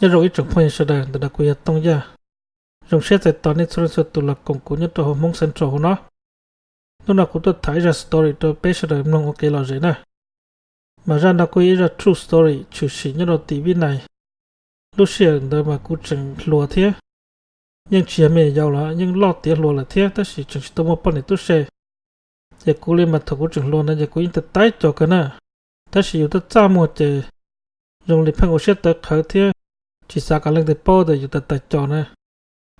Nyob zoo ib tsoom phooj ywg sawv daws, ntawm no kuv yog Tooj Yaj. Zoo siab txais tos nej txhua leej txhua tus los koom kuv nyob rau hauv Hmoob Central hauv no. Hnub no kuv tuaj tham ib zaj story rau peb sawv daws mloog ua kev lom zem na. Mas zaj no kuj yog ib zaj true story tshwm sim nyob rau tim Vib Nais. Lub sij hawm ntawd mas kuv tseem hluas thiab, yeej tsis yog me nyuam yaus los yeej loj tiav hluas lawm thiab, tab sis tseem tsis tau muaj poj niam tub se. Ces kuv li mas thaum kuv tseem hluas ntawd ces kuv yeej tawv tawv cos kawg na, tab sis yus txaj txaj muag ces zoo li pheej ua siab tawv qhawv thiab tsis xav kom leej twg paub tias yus tawv tawv cos na.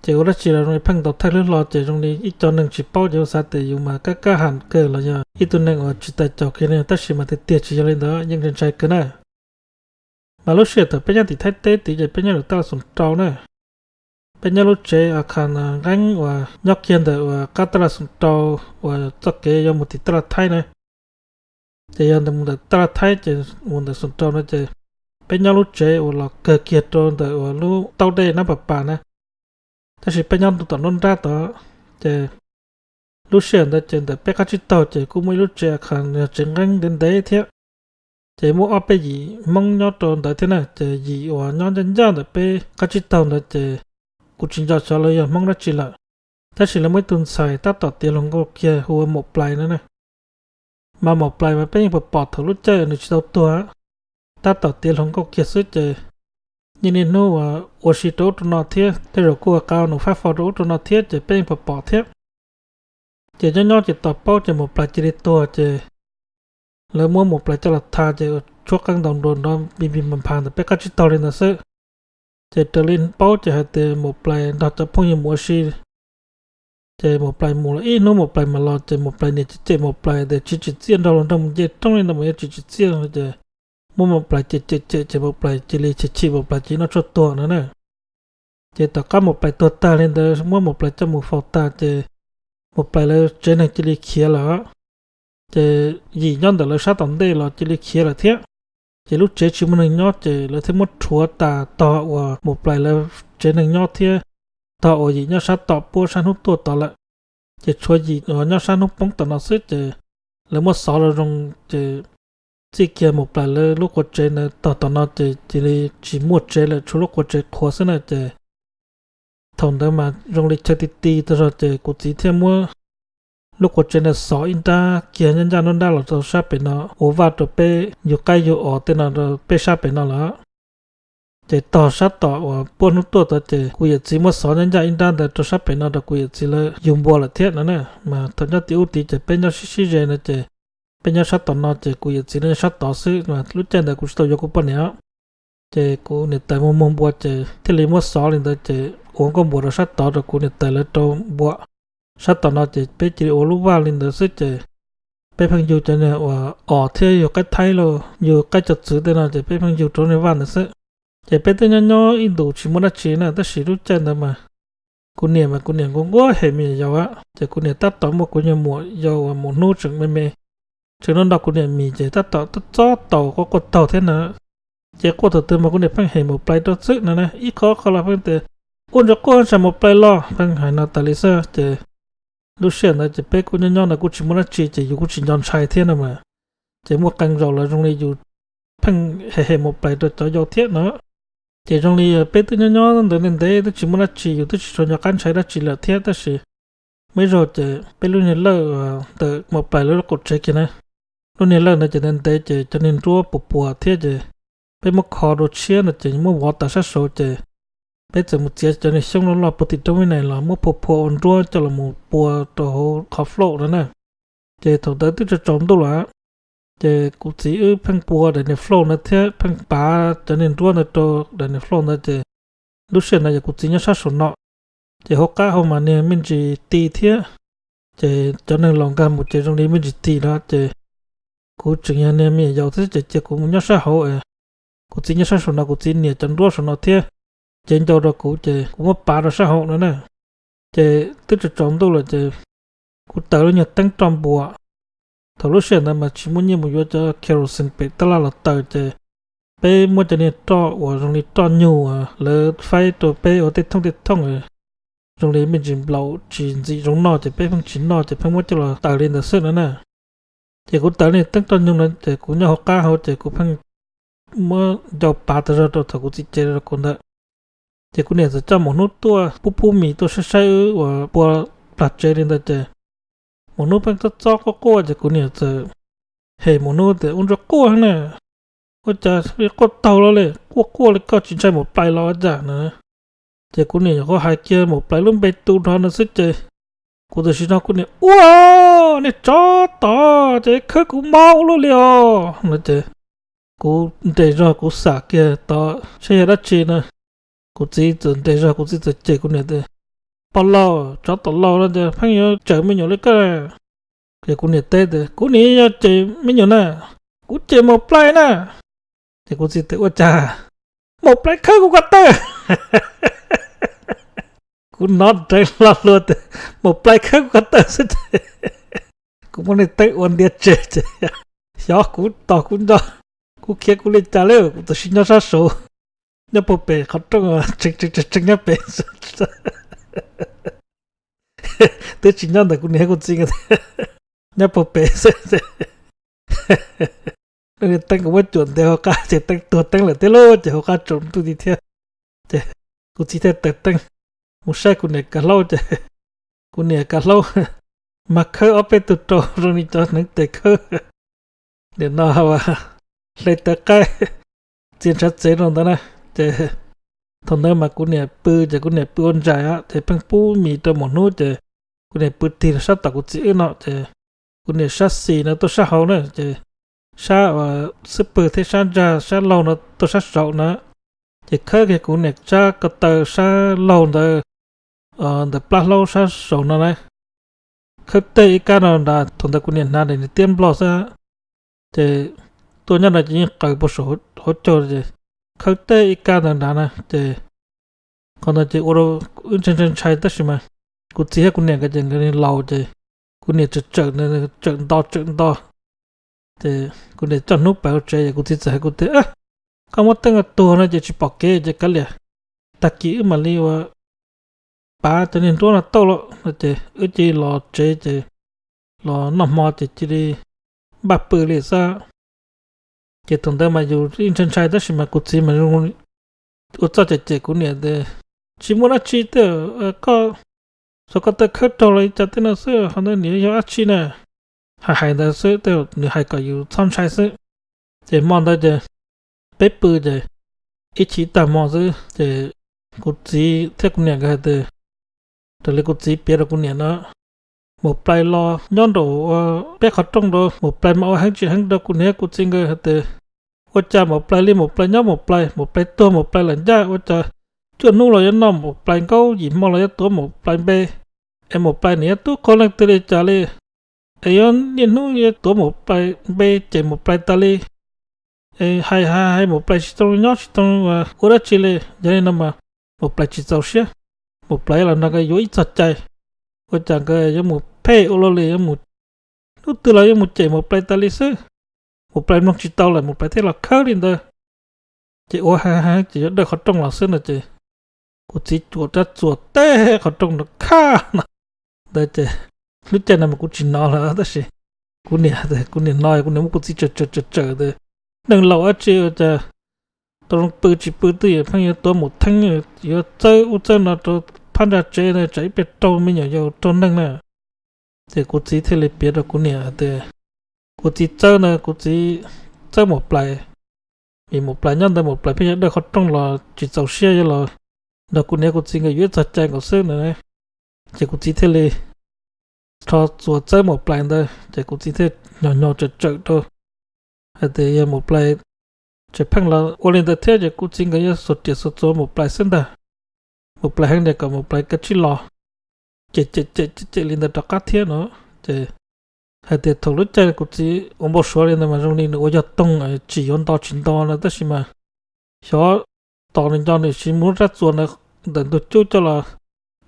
Ces ua dab tsi los zoo li pheej ntaus thawj hlwb hlo ces zoo li ib co neeg tsis paub ces ua xav tias yus mas kab kab ham kawg los yog ib tug neeg uas tsis tawv cos kiag ne, tab sis mas tiag tiag tsis yog li ntawd, yeej ntshai ntshai kawg na. Mas lub sij hawm thaum peb nyob tim Thaib teb tid ces peb nyob ntawm taj laj xoom rau na. Peb nyob lub tsev a kha nqeeb uas nyob kiag ntawm uas qab taj laj xoom rau uas txoj kev yuav mus tim taj laj Thaib na. Ces yog ntawm mus ntawm taj laj Thaib ces mus ntawm xoom rau no ces peb nyob lub tsev uas los kawg kiag rau ntawm uas lub taub dej Nab Pas Pas na. Tab sis peb nyob ntu tom nruab nrab tod, ces lub sij hawm ntawd ces ntawm peb qab tsib taug ces kuj muaj ib lub tsev a kha yog tsev nqeeb ntev ntev thiab. Ces muaj ob peb yim Hmoob nyob rau ntawd thiab na, ces yim uas nyob ncaj ncaj ntawm peb qab tsib taug ntawd ces kuv tsis nco xyov lawv yog Hmoob dab tsi lawm. Tab sis lawv muaj ib tug ntxhais tab tom tiav hluas nkauj kiag hu ua Maum Plais no na. Mas Maum Plais mas peb yeej pom pom thaum lub caij nws tsis tau tuag, tab tom tiav hluas nkauj kiag xwb ces yeej niaj hnub uas ua si rau ub rau no thiab tej zaum kuj ua qab nus fab fo rau ub rau no thiab ces peb yeej pom pom thiab. Ces nyob nyob ces tos paub ces Maum Plais cia li tuag ces lawv muab Maum Plais coj los tha ces tshuab qeej ntaus nruas nrov npi npi nphas nphas ntawm peb qab tsib taug li ntawd xwb. Ces raws li paub ces hais tias Maum Plais nrog cov phooj ywg mus ua si, ces Maum Plais mus los ib hnub Maum Plais mam los ces Maum Plais niam cem cem Maum Plais tias tsis tsim txiaj nrog luag nrog mus nce roob li ntawd mas yuav tsis tsim txiaj no ces muab Maum Plais cem cem cem ces Maum Plais cia li chim chim, Maum Plais cia li noj tshuaj tuag no na. Ces tom qab Maum Plais tuag tag li ntawd muab Maum Plais coj mus faus tag ces Maum Plais lawv tsev neeg cia li khiav lawm. Ces yim nyob ntawm lawv sab tom ntej los cia li khiav lawm thiab. Ces lub tsev tsis muaj neeg nyob ces lawv thiaj muab rhuav tas tog uas Maum Plais lawv tsev neeg nyob thiab tog uas yim nyob sab tom puab sab hnub tuaj tod lawm. Ces tshuav yim uas nyob sab hnub poob tom no xwb ces lawv muab xov los zoo ces txij kiag Maum Plais lawv lub qua tsev ntawd tog tom no ces cia li tsis muaj tsev lawm, tshuav lub qua tsev qhuav xwb na ces thaum ntawd mas zoo li chaw ti ti tag zog ces kuv txiv thiaj muab lub qua tsev ntawd xov ib nrab kiag ncaj ncaj nruab nrab los rau sab pem no ua vaj rau peb yug qaib yug os tej no rau peb sab pem no lawm. Ces tog sab tom uas puab hnub tuaj tod ces kuv yawm txiv muab xov ncaj ncaj ib nrab ntawd rau sab pem no rau kuv yawm txiv lawv yug npua lawm thiab no na. Mas thaum nyob tim ub tid ces peb nyob sib sib ze no ces peb nyob sab tom no ces kuv yawm txiv lawv nyob sab tod xwb, mas lub caij ntawd kuv tsis tau yuav kuv poj niam. Ces kuv niam tais muag muag npua ces thiaj li muab xov li ntawd ces ua nkauj npuas rau sab tod rau kuv niam tais lawv rau npua. Sab tom no ces peb cia li ua lub vaj li ntawd xwb ces peb pheej yug cov niag uas os thiab yug qaib thaib los yug qaib cov txwv tej no ces peb pheej yug rau niag vaj ntawd xwb. Ces peb twb nyob nyob ib ntus tsis muaj dab tsi na, tab sis lub caij ntawd mas kuv niam mas kuv niam nquag nquag hem me nyuam yaus a, ces kuv niam tab tom muab kuv nyuag muam yau uas mus hnub tseem me me, tseem noj nrog kuv niam mis ces tab tom txob taus quaj quaj taug thiab na. Ces quaj thaum twg mas kuv niam pheej hem Maum Plais rau xwb no na, ib qho qho los pheej tias ua ntsuas quaj tsam Maum Plais los, pheej hais no tas li xwb ces lub sij hawm ntawd ces peb kuj nyob nyob ntawd kuj tsis muaj dab tsi ces yus kuj tsis nco ntshai thiab no mas. Ces muaj qee zaus los zoo li yus pheej hem hem Maum Plais rau cov yau thiab no. Ces zoo li peb twb nyob nyob ntawd ntev ntev twb tsis muaj dab tsi, yus twb tsis tshua nco qab ntshai dab tsi lawm thiab, tab sis muaj ib zaug ces peb lub niag lawj ntawm Maum Plais lawv lub qaum tsev kiag na, lub niag lawj ntawd ces ntev ntev ces cov niag nruab puas puas thiab ces peb muab kho dua tshiab no ces muab vov tas sab saud ces peb txawm mus txiav cov niag xyoob loj loj puag tim roob Vib Nais los muab phua phua ua nruab coj los mus pua rau hauv qhov flooj no na. Ces thaum ntawd twb tsaus tsaus ntuj lawm, ces kuv txiv wb pheej pua daim niag flooj ntawd thiab pheej pav cov niag nruab ntawd rau daim niag flooj ntawd ces lub sij hawm ntawd yog kuv txiv nyob sab saum no, ces hauv qab hauv mas niag me ntsis ti thiab, ces cov neeg los nkag mus ces zoo li me ntsis ti no ces kuv tseem yog niag me nyuam yaus thiab ces cia kuv mus nyob sab hauv es kuv txiv nyob sab saum no kuv txiv nias cov nruab saum no thiab, ces ncau rau kuv ces kuv muab pav rau sab hauv no na. Ces twb tsaus tsaus ntuj lawm ces kuv taws lub nyuag teeb roj npua. Thaum lub sij hawm ntawd mas tsis muaj nyiaj mus yuav cov kerosene pem tab laj los taws ces peb muab cov niag roj uas zoo li roj nyuj lawv faib rau peb ua tej thooj tej thooj zoo li me ntsis nplaum tsis ntxim zoo noj ces peb pheej tsis noj ces pheej muab coj los taws li ntawd xwb no na. Ces kuv taws lub nyuag teeb roj nyuj no ces kuv nyob hauv qab hauv ces kuv pheej muab ncau pav tas zog rau thaum kuv txiv ce rau kuv ntawd. Ces kuv niam txawm coj maum hnub tuaj pub pub mis tuaj saib saib wb uas pua plag tsev li ntawd ces maum hnub pheej txob txob quaj quaj ces kuv niam txawm hem maum hnub tias ua ntsuag quaj na, ua cas quaj taug los li, quaj quaj li koj tsis ntshai maum plais los ua cas na. Ces kuv niam nyuam qhuav hais kiag maum plais lub npe tu nrho no xwb ces kuv tam sim no kuv niam ua, nej tsov tom ces khawb kuv mob ua luaj li os no ces kuv nres zog kuv xam kiag tod saib yog dab tsi no. Kuv txiv txawm nres zog kuv txiv txawm cem kuv niam tias, pog laus, tsov tom laus no ces pheej yuav tsawm me nyuam li koj. Ces kuv niam teb tias kuv niam yog cem me nyuam na, kuv cem maum plais na. Ces kuv txiv tias ua cas maum plais khawb kuv ko taw. Kuv hnov nreev lo lus tias maum plais khawb kuv ko taw xwb ces kuv muab niag teeb ua ntiav tseg ces xyov kuv tos kuv nco, kuv khiav kuv li cas li, kuv tam sim nyob sab saud, nyob puag pem qhov rooj tsees tsees tsees nyob pem xwb. Twb tsis nyob ntawm kuv niam kuv txiv nkawd, nyob puag pem xwb. Niag teeb kuv muab cuam ntiav hauv qab ces teeb tuag teeb lawm thiab lauj, ces hauv qab tsaus ntuj ti thiab. Ces kuv txiv thiaj taws teeb mus saib kuv niam kav hlaub ces kuv niam kav hlaub mas khawb ob peb tug rau zoo li cov hneev tes khawb. Nim no hle tawv qaib txia ntshav txev rau ntawd na. Ces thaum ntawd mas kuv niam pw ces kuv niam pw ua ntsais ces pheej pub mis rau maum hnub ces kuv niam pw tig sab tom kuv txiv wb no ces kuv niam sab xis no tuaj sab hauv na ces sab xub pwg thiab sab ntsag sab laug no tuaj sab saud na. Ces khawb kiag kuv niam sab ko taw sab laug ntawd, ntawm plab hlaub sab saud no na. Khawb teg ib kab no nrad, thaum ntawd kuv niam hnav daim niag tiab nplog xwb. Ces tuaj nyob no ces yeej qaws puag saum hauv caug ces khawb teg ib kab ntawd nrad na ces qhov ntawd ces ua rau wb ntshai ntshai ntshai tab sis mas kuv txiv thiab kuv niam nkawd ces nkawd laus ces kuv niam tsawm tsawm tsawm nto tsawm nto. Ces kuv niam coj hnub pais hauv tsev es kuv txiv txawm hais kuv tias, koj muab teeb ua tuag no ces tsis pom kev ces kav liam, tag kis wb mam li ua pav cov niag nruab no tauj lawm no ces wb cia li los tsev ces los noj hmo ces cia li npaj pw li xwb. Ces thaum ntawd mas yus ntshai ntshai tab sis mas kuv txiv mas ua txuj cem cem kuv niam tias, tsis muaj dab tsi tej, koj xyov koj taw khawb raug los li cas tej no xwb, ho ntawd nim yog dab tsi na. Hais hais ntawd xwb tej nws hais kom yus txhob ntshai xwb. Ces hmo ntawd ces peb pw ces ib chim tag hmo xwb ces kuv txiv thiab kuv niam nkawd hais tias, raws li kuv txiv piav rau kuv niam no, maum plais los nyob nraum peb qhov rooj rau, maum plais mas ua heev tsis heev rau kuv niam kuv txiv nkawd hais tias, ua cas maum plais li maum plais nyob maum plais, maum plais tuag maum plais lam ncaj, ua cas cuaj hnub los yuav noj maum plais nkaub, yim hmo los yuav tuav maum plais npe, es maum plais nws yuav tub qhua leej twg li cas li, es yuav niaj hnub yuav tuav maum plais npe cem maum plais tas li. Es hais hais hais maum plais tsis tau nyob tsis tau ua dab tsi li. Yog li no mas maum plais tsis txaus siab, maum plais los nrog nkawd yuav ib txog cai, ua cas nkawd yuav mus phem ua luaj li, yuav mus hnub twg los yuav mus cem maum plais tas li xwb. Maum plais mloog tsis tau lawm maum plais thiaj los khawb li ntawd. Ces ua heev heev ces yuav dawj qhov rooj los xwb no ces kuv txiv cuam rab txuas teb qhov rooj no khaj no ntawd ces lub caij no mas kuv tsis hnov lawm tab sis kuv niam, kuv niam hnov kuv niam muab kuv txiv tsawm tsawm tsawm tsawm tias, neeg laus dab tsi ua cas tau zoo pw tsis pw twj ywm pheej yuav tuav maum theeb, yuav txawb ub txawb no rau phab ntsa tsev na, tsam ib pliag raug me nyuam yaus raug neeg na. Ces kuv txiv thiaj li piav rau kuv niam tias kuv txiv txawb ntawd kuv txiv txawb maum plais, vim maum plais nyob ntawd maum plais pheej yuav dawj qhov rooj los tsis txaus siab yuav los nrog kuv niam kuv txiv nkawd yuav ib txog cai nkaus xwb na. Ces kuv txiv thiaj li rho txuas txawb maum plais ntawd ces kuv txiv thiaj nyo nyo tsawm tsawm rau hais tias yog maum plais tseem pheej los ua li ntawd thiab ces kuv txiv nkawd yuav xuas riam xuas txuas maum plais xwb ntag. Maum plais heev tias kom maum plais kav tsij los, cem cem cem cem li ntawd rov qab thiab no. Ces hais tias thaum lub caij kuv txiv ua npau suav li ntawd mas zoo li nws ua yog toog tsis yuav nto tsis nto no tab sis mas xyov tos nws nco nws tsis muab rab txuas ntawd ntawm ntug cub coj los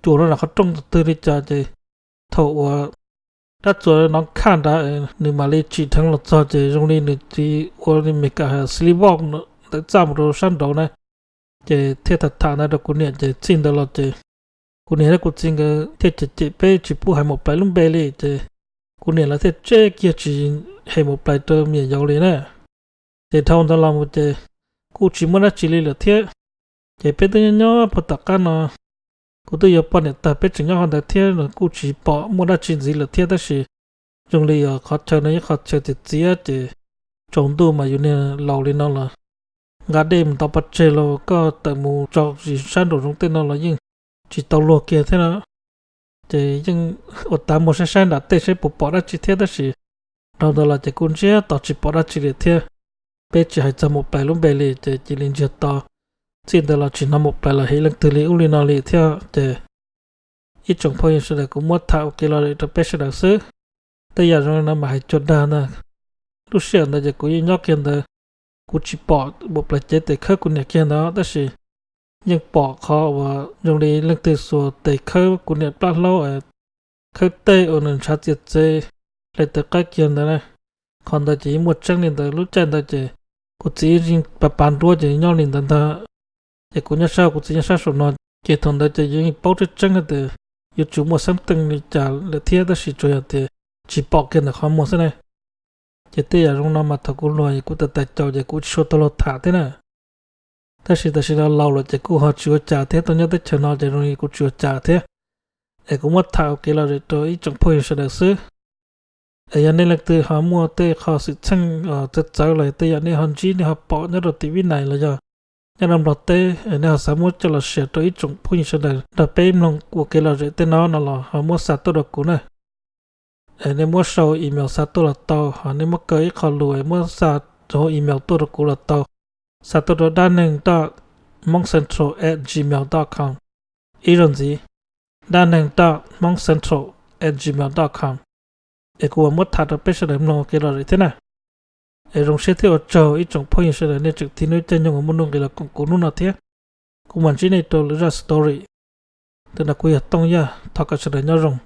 cuam rau nram qhov rooj tus twg li cas ces thaum uas rab txuas no khaj nrad nws mam li tsim dheev los txog ces zoo li nws txiv ua li Meskas hais sleepwalk ntawm txaj mus rau sab nraud na. Ces thiaj tham tham ntawd rau kuv niam ces txij ntawd los ces kuv niam thiab kuv txiv nkawd thiaj cem cem peb tsis pub hais maum plais lub npe li ces kuv niam lawv thiaj tseb kiag tsis hem maum plais rau me nyuam yaus li na. Ces dhau ntawd los mus ces kuj tsis muaj dab tsi li lawm thiab. Ces peb twb nyob nyob puag tom qab no, kuv twb yuav poj niam tag peb tseem nyob qhov ntawd thiab no kuj tsis pom muaj dab tsi ntxiv lawm thiab, tab sis zoo li qhov chaw no ib qhov chaw txias txias ces tsaus ntuj mas yus niag laus li no los nqa dej mus nto pov tseg los koj tawm mus tso zis sab nraum zoov tej no los yeej tsis tau luag kiag thiab no. Ces yeej ua tav muag saib saib nram tej saib puas pom dab tsi thiab, tab sis dhau ntawd los ces kuj ntsiag to tsis pom dab tsi li thiab. Peb tsis hais txog Maum Plas lub npe li ces cia li ntsiag to. Txij ntawd los tsis hnov Maum Plas los hais leej twg li ub li no li thiab ces ib tsoom phooj ywg sawv daws kuv muab tham ua kev lom zem rau peb sawv daws xwb. Tej yam zoo li no mas hais cuag dag ntag. Lub sij hawm ntawd ces kuv yeej nyob kiag ntawd, kuv tsis pom Maum Plas cev tes khawb kuv niam kiag ntawd tab sis yeej pom qhov uas zoo li leej twg xuas tes khawb kuv niam plab hlaub, khawb tej uas nws ntshav txias txev hle tawv qaib kiag ntawd na. Qhov ntawd ces yeej muaj tseeb li ntawd. Lub caij ntawd ces kuv txiv yeej pas pas nruab ces nyob li ntawd ntag. Ces kuv nyob sab, kuv txiv nyob sab saum no, ces thaum ntawd ces yeej paub tseeb tseeb hais tias yuav tsum muaj xeeb teej li cas lawm thiab, tab sis tsuas yog tias tsis pom kiag ntawm qhov muag xwb na. Ces tej yam zoo no mas thaum kuv hluas kuv tawm tais caus ces kuv tsis tshua tau luag tham thiab na. Tab sis tam sim no laus lawm ces kuj ho tsis ua cas thiab, tuaj nyob teb chaws no ces zoo li kuv tsis ua cas thiab. Es kuv muab tham ua kev lom zem rau ib tsoom phooj ywg sawv daws xwb. Es yog nej leej twg ho muaj tej qho xwm txheej txawv txawv los tej yam nej ho ntsib nej ho pom nyob rau tim Vib Nais los yog nyob rau Nplog teb es nej ho xav muab coj los share rau ib tsoom phooj ywg sawv daws nrog peb mloog ua kev lom zem tej no no los ho muab xa tuaj rau kuv na. Es nej muab sau email xa tuaj los tau, ho nej muab kaw ib qho lus es muab xa hauv email tuaj rau kuv los tau. Xa tuaj rau dab neeg dot hmongcentral at gmail dot com. Ib zaug ntxiv, dab neeg dot hmongcentral at gmail dot com. Es kuv mam muab tham rau peb sawv daws mloog ua kev lom zem thiab na. Es zoo siab thiab ua tsaug ib tsoom phooj ywg sawv daws nej tseem tig hnub caij nyoog uas muaj nuj nqis los koom kuv hnub no thiab. Kuv mam ntsib nej rau lwm zaj story. Ntawm no kuv yog Tooj Yaj, thov kom sawv daws nyob zoo.